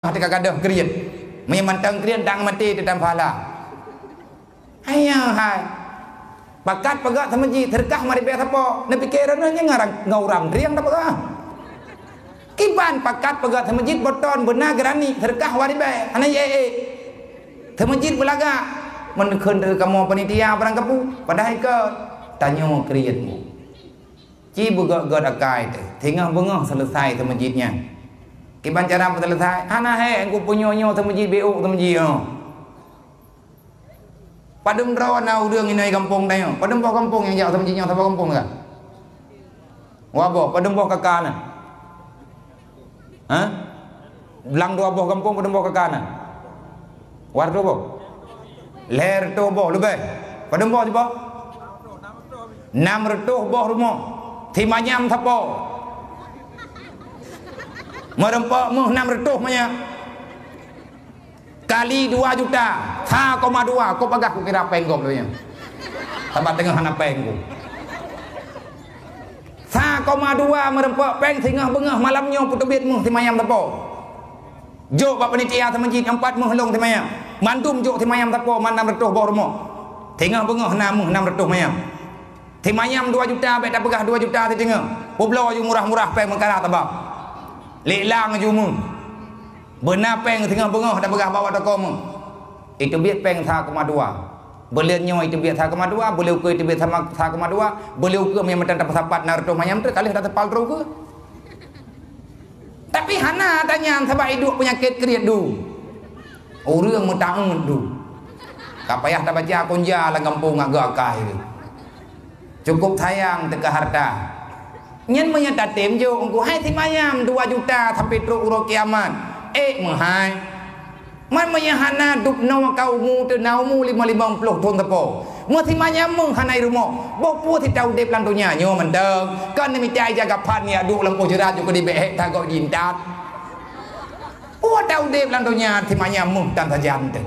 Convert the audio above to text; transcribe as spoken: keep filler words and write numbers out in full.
teuka gadôh kriet. Meunyoe mantong kriet, dang maté teutam pahala. Hai nyan hai. Pakat peugah seumeujid, seudeukah meuribèe sapo. Neupike droeneuh nyan ngon urang trieng tapeugah. Kiban pakat peugah seumeujid, boton beuna geurani, seudeukah meuribèe. Hana ék-ék. Seumeujid beulagak. Meunyoe kheun kamoe panitia barang kapeue, padahai kon tanyoe kriet bu. Ci beugöt-göt akai teuh, singoh beungoh seuleusai seumeujid nyan. Kiban cara meuseuleusai? Hana hék, ku punyueng nyoe seumeujid, béuk seumeujid nyoe. Padum droe na ureueng inong gampông tanyoe? Padum boh gampông nyang jak seumeujid nyoe, saboh gampông ka? Dua boh, padum boh K K na? Ha? Blang dua boh gampông, padum boh K K na? Dua reutôh boh? Lhèe reutôh boh leubeh. Padum boh siboh? Nam reutôh boh rumoh. Simanyam sapo. Meureumpok méuh nam reutôh manyak. Kali dua juta, sa koma dua, kok bagah kukira péng gob lagèe nyan. Sabab teungoh hana péng ku. Sa koma dua meureumpok péng singoh beungoh malam nyoe peuteubiet méuh simanyam sapo. Jok bak panitia seumeujid, empat méuh lôn simanyam. Mandum jok simanyam sapo, man nam reutôh boh rumoh. Singoh beungoh na méuh nam reutôh manyam. Simanyam dua juta, bèk tapeugah dua juta siteungoh. Peubloe ju murah-murah péng meukara taba. Lé lang ju méuh. Beuna péng singoh beungoh tapeugah bak toko méuh. Iteubiet péng sa koma dua. Buleuen nyoe iteubiet sa koma dua, buleuen ukeue iteubiet sama sa koma dua, buleuen ukeue meunyo mantong tapeusapat nam reutôh manyam teuk, ka lheueh taseupal troh ukeue. Tapi hana tanyan sabab iduek peunyakét kriet du. Ureueng meutaeun du. Ka payah tabaca konja lam gampông agak akai tu. Cukup sayang teuka harta. Nyan meunyo tatem jok, engku hai simanyam dua juta sampai trok uroe kiamat. Ék meuhai. Man meunyo hana dub noe ka umu teu na umu limong limong ploh thon sapo. Meusimanyam méuh hana i rumoh. Boh peue sita udeb lam donya nyoe mantong. Kon neumita ija gapan jak duek lam poh jeurat jukeuh dibék hék tagok jintat. Peue ta udeb lam donya simanyam méuh tan sajan teuh.